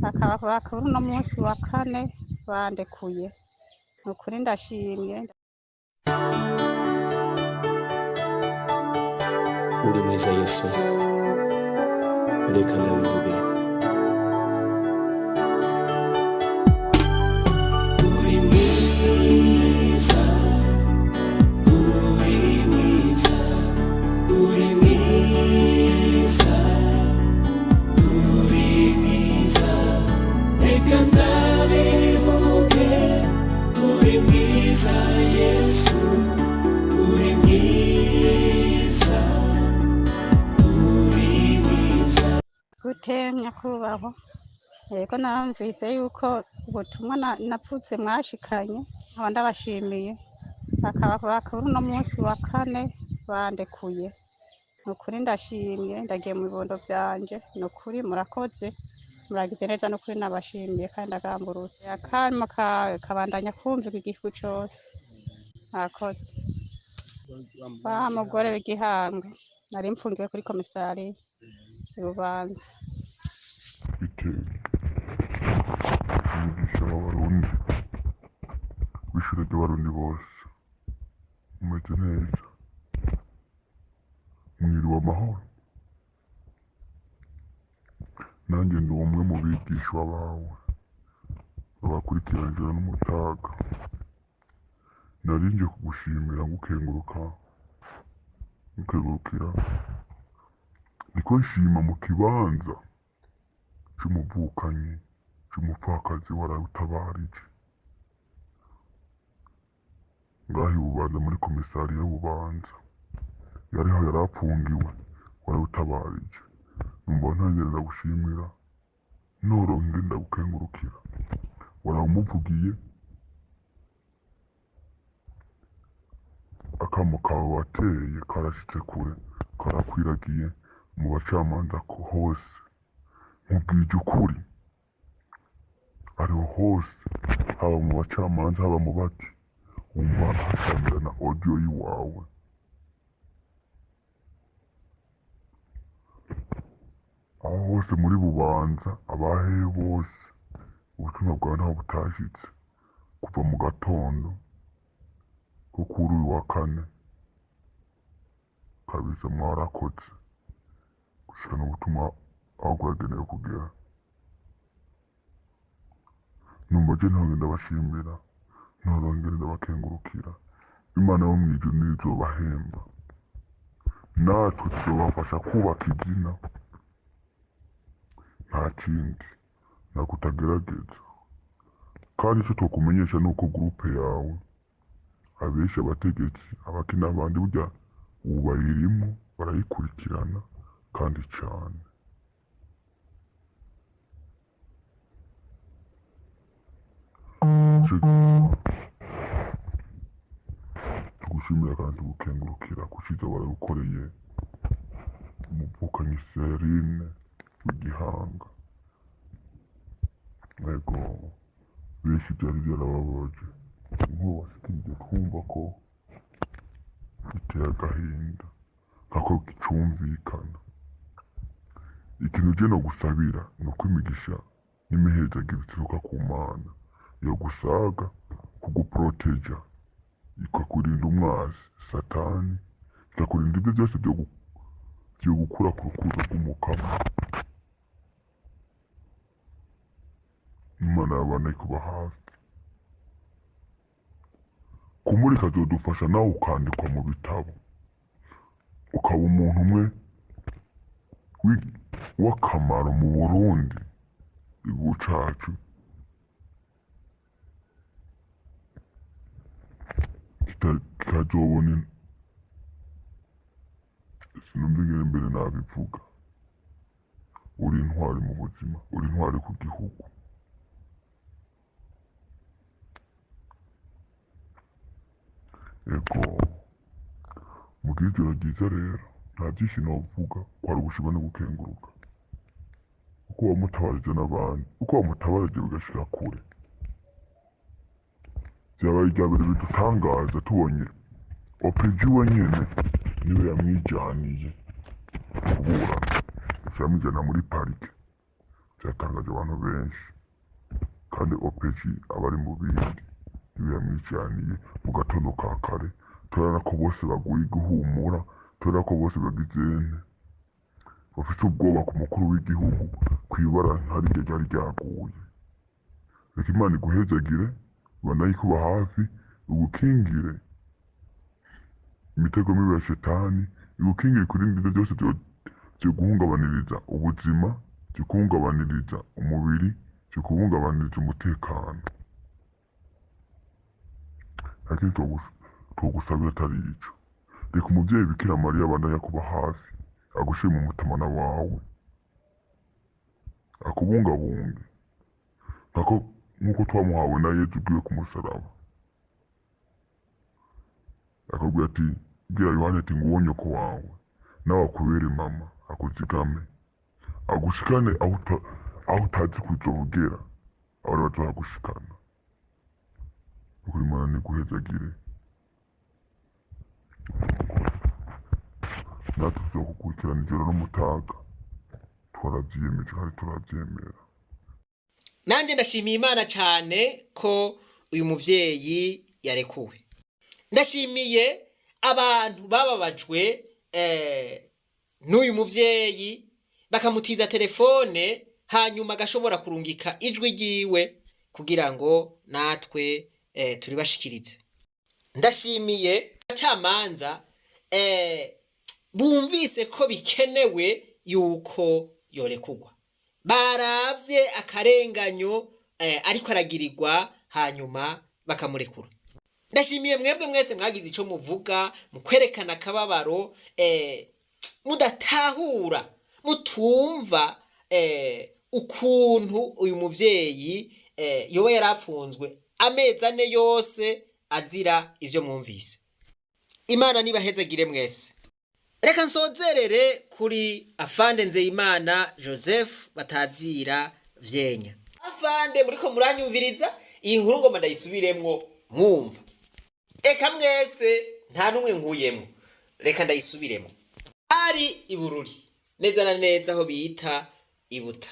Akaba kuri uno munsi wa kane bandekuye. Ni ukuri ndashimye. Uri mwiza Yesu, reka ndabivuge. Uri mwiza, uri mwiza, uri mwiza, uri mwiza, reka ndabivuge. Uri mwiza Yesu, uri mwiza, uri mwiza. Gute nyakubahwa? Yego, namvise yuko ubutumwa napfutse mwashikanye, nkaba ndabashimiye. Akaba kuri uno munsi wa kane bandekuye. Ni ukuri ndashimye, ndagiye mu bibondo vyanje. Ni ukuri murakoze, muragize neza, ni ukuri nabashimiye kandi ndagamburutse. Akamo kabandanya kumvika igihugu cose. Murakoze. Wa mugore w'igihanga, nari mfungiwe kuri komisariya i Bubanza. Bitewe umwigisha w'Abarundi w'ishure ry'Abarundi bose, umeze neza, mwiriwe amahoro. Nanjye ndi umwe mu bigishwa bawe babakurikirana ijoro n'umutaga. Nari nje kugushimira, ngukenguruka, ngukengurukira niko nshima mu kibanza c'umuvukanyi, c'umupfakazi warawutabarije ngaho i Bubanza muri komisariya y'Ububanza, yariho yari apfungiwe, warawutabarije. Numva ntangere ndagushimira, noronke ndagukengurukira. Warawumuvugiye, akamo kawe wateye karashitse kure, karakwiragiye mu bacamanza hose. Nkubwije ukuri, ariho hose, haba mu bacamanza, haba mu baki, wumva hasamirana audio yiwawe. Aho hose muri Bubanza, abahehe bose, ubutumwa bwawe ntaho butashitse kuva mu gatondo ko kuri uyu wa kane. Kabisa mwarakoze gushikana ubutumwa aho bwagenewe kugera. Numva je ntongera ndabashimira, ntorongera ndabakengurukira. Imana yo mw'ijuru niyo izobahemba, natwe tuzobafasha kubaka izina. Nta kindi nakutagerageza. Kandi icyo twokumenyesha ni uko groupe yawe abenshi, abategetsi, abaki n'abandi, burya ubu bayirimo barayikurikirana kandi cane. Ico gituma tugushimira kandi tugukengurukira ku ciza waragukoreye umuvukanyi Serine w'Igihanga. Ego, benshi byari byarababaje inkuru washikirije, twumva ko biteye agahinda nkako gicumvikana. Ikintu je nogusabira ni uko imigisha n'imihezagiro bituruka ku Mana yo gusaga kuguproteja, ikakurinda umwasi Satani, ikakurinda ibyo byose byo gukura ku rukundo rw'Umukama. Imana yabana ikuba hafi kumurika, azodufasha nawe ukandikwa mu bitabo, ukaba umuntu umwe w'akamaro mu Burundi, igihugu cacu kikazobona. Sinumva ingene mbere nabivuga. Uri intwari mu buzima, uri intwari ku gihugu. Ego, mugire ijoro ryiza rero. Nta byinshi novuga, kwari ugushima no gukenguruka uko wamutabarije n'abandi, uko wamutabarije bigashika kure. Vyabaye irya mbere bidutangaza tubonye OPG wenyene niwe yamwijaniye kuburana, yamujyana muri parike. Byatangaje abantu benshi, kandi OPG abari mu bindi ntibiyamwijaniye mu gatondo ka kare. Turabona ko bose baguye igihumura, turabona ko bose bagize ene bafite ubwoba ku mukuru w'igihugu kwibara nkarirya ryari ryaguye. Reka Imana iguhezagire, banayikuba hafi, igukingire imitego mibi ya shetani, igukingire kuri ibyo byose byoguhungabaniriza ubuzima, byoguhungabaniriza umubiri, byoguhungabaniriza umutekano. Nta kindi twogusabira atari ico. Reka umuvyeyi Bikira Mariya abandanye akuba hafi, agushire mu mutamana wawe, akubungabunge nkako nk'uko twamuhawe na Yezu ubwiwe ku musaraba. Akabwira ati, bwira Yohani ati nguwo nyoko wawe, nawe akubere mama, akuzigame, agushikane aho utazi kuzogera, aho rero bazohagushikana. Nukuri Imana niguhezagire, natwe tuzogukurikirana ijoro n'umutaga, twaravyiyemeje kandi turavyemera. Nanjye ndashimiye Imana cyane ko uyu muvyeyi yarekuwe. Ndashimiye abantu bababajwe n'uyu muvyeyi, bakamutiza telefone, hanyuma agashobora kurungika ijwi ryiwe kugira ngo natwe turibashikirize. Ndashimiye abacamanza bumvise ko bikenewe yuko yorekugwa, baravye akarenganyo ariko aragirirwa, hanyuma bakamurekura. Ndashimiye mwebwe mwese mwagize ico muvuga mu kwerekana akababaro, mudatahura, mutumva ukuntu uyu muvyeyi yoba yarapfunzwe amezi 4 yose azira ivyo mwumvise. Imana nibahezagire mwese. Reka nsozerere kuri Afande Nzeyimana Joseph batazira Vyenya. Afande, muriko muranyumviriza, iyi nkuru ngoma ndayisubiremwo mwumva. Eka mwese nta numwe nkuyemwo, reka ndayisubiremwo. Ari ibururi neza na neza aho bita Ibuta.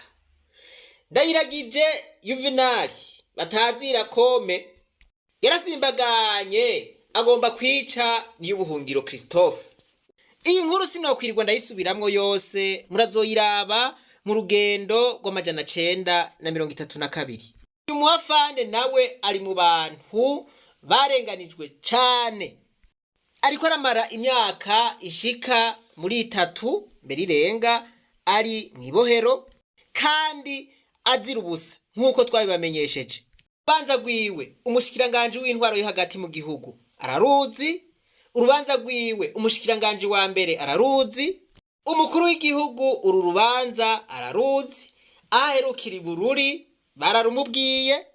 Ndayiragije Juvenali batazira Kome yarasimbaganye agomba kwica Niy'ubuhungiro Christophe. Iyi nkuru sinokwirirwa ndayisubiramwo yose, murazoyiraba mu rugendo rw'amajana 932. Uyu muhafande nawe ari mu bantu barenganijwe cane, ariko aramara imyaka ishika muri 3 mbere irenga ari mw'ibohero, kandi azira ubusa nk'uko twabibamenyesheje. Urubanza rwiwe umushikiranganji w'intwaro yo hagati mu gihugu araruzi, urubanza rwiwe umushikiranganji wa mbere araruzi, umukuru w'igihugu uru rubanza araruzi, aherukira ibururi bararumubwiye,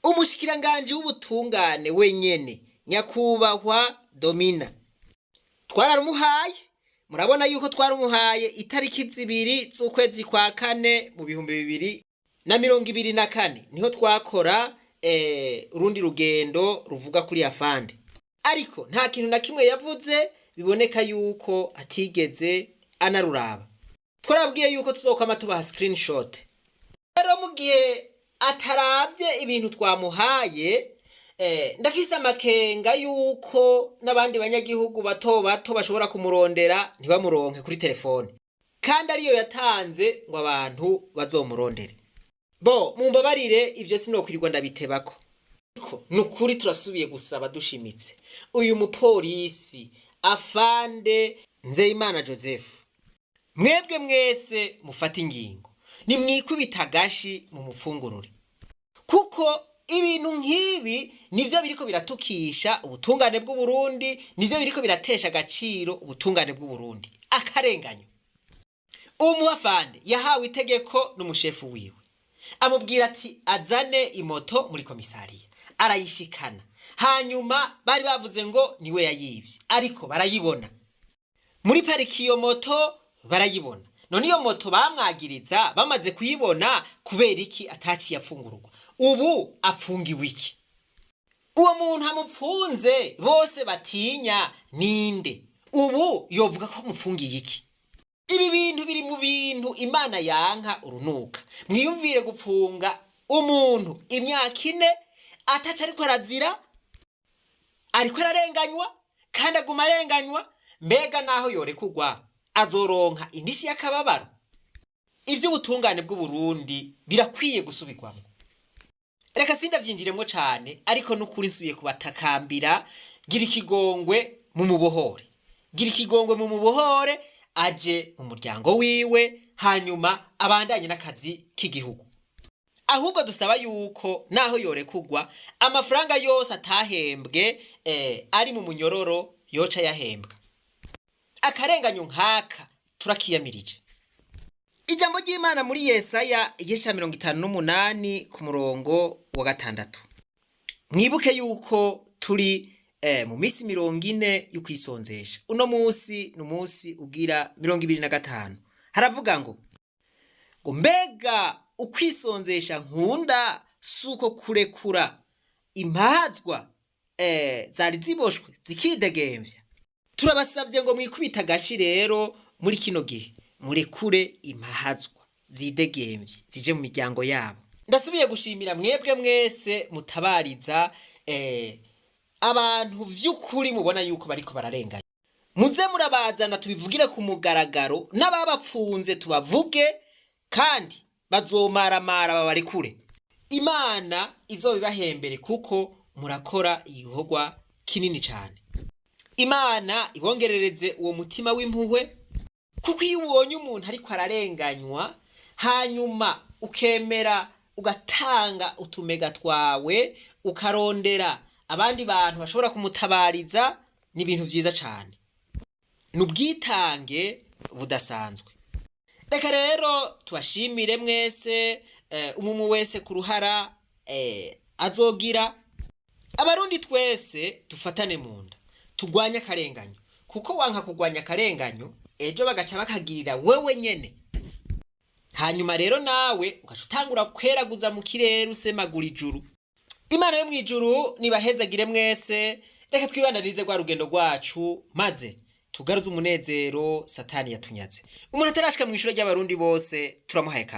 umushikiranganji w'ubutungane wenyene nyakubahwa Domina twararumuhaye. Murabona yuko twarumuhaye itariki 2 z'ukwezi kwa kane mu 2024, niho twakora urundi rugendo ruvuga kuri afande, ariko nta kintu na kimwe yavuze, biboneka yuko atigeze anaruraba. Twarabwiye yuko tuzokwama tubaha screenshot. Rero mu gihe ataravye ibintu twamuhaye, ndafise amakenga yuko n'abandi banyagihugu bato bato bashobora kumurondera ntibamuronke kuri telefone, kandi ariyo yatanze ngo abantu bazomurondere. Bo mumbabarire, ivyo sinokwirirwa ndabitebako. Ariko nukuri turasubiye gusaba dushimitse uyu mupolisi Afande Nzeyimana Joseph, mwebwe mwese mufate ingingo, nimwikubita agashi mu mupfungurure, kuko ibintu nk'ibi nivyo biriko biratukisha ubutungane bw'Uburundi, nivyo biriko biratesha agaciro ubutungane bw'Uburundi. Akarenganyo. Umuafande yahawe itegeko n'umushefu wiwe, amubwira ati azane imoto muri komisariya, arayishikana. Hanyuma bari bavuze ngo niwe yayivye, ariko barayibona muri pariki, iyo moto barayibona. None iyo moto bamwagiriza bamaze kuyibona, kubera iki ataciye afungurwa? Ubu apfungiwe iki? Uwo muntu amupfunze bose batinya ninde? Ubu yovuga ko amupfungiye iki? Ibi bintu biri mu bintu Imana yanka urunuka. Mwiyumvire gupfunga umuntu imyaka 4 ataca ariko arazira, ariko ararenganywa kandi aguma arenganywa. Mbega naho yorekugwa azoronka indishi y'akababaro? Ivy'ubutungane bw'Uburundi birakwiye gusubirwamwo. Reka sindavyinjiremwo cane, ariko n'ukuri nsubiye kubatakambira, gira ikigongwe mu mubohore, gira ikigongwe mu mubohore, aje mu muryango wiwe, hanyuma abandanye n'akazi k'igihugu. Ahubwo dusaba yuko naho yorekugwa amafaranga yose atahembwe ari mu munyororo yoca yahembwa. Akarenganyo nkaka turakiyamirije. Ijambo ry'Imana muri Yesaya igice ca 58 ku murongo wa 6. Mwibuke yuko turi mu minsi 40 y'ukwisonzesha. Uno munsi ni umunsi ugira 25. Haravuga ngo mbega ukwisonzesha nkunda suko kurekura impazwa zari ziboshwe zikidegemvya. Turabasavye ngo mwikubita agashi rero muri kino gihe murekure impahazwa zidegemvye zije mu miryango yabo. Ndasubiye gushimira mwebwe mwese mutabariza abantu vy'ukuri mubona yuko bariko bararenganya. Muze murabazana tubivugire ku mugaragaro, n'ababapfunze tubavuge, kandi bazomaramara babarekure. Imana izobibahembere kuko murakora igikorwa kinini cane. Imana ibongerereze uwo mutima w'impuhwe, kuko iyo ubonye umuntu ariko ararenganywa hanyuma ukemera ugatanga utumega twawe ukarondera abandi bantu bashobora kumutabariza, ni ibintu vyiza cane, ni ubwitange budasanzwe. Reka rero tubashimire mwese, umwe wese ku ruhara azogira. Abarundi twese dufatane mu nda turwanye akarenganyo, kuko wanka kurwanya akarenganyo ejo bagaca bakagirira wewe nyene. Hanyuma rero nawe ugaca utangura kweraguza mu kirere usemagura ijuru. Imana yo mw'ijuru nibahezagire mwese. Reka twibandanirize rwa rugendo rwacu maze tugaruze umunezero Satani yatunyaze. Umuntu atarashika mw'ishure ry'Abarundi bose turamuhaye kaze.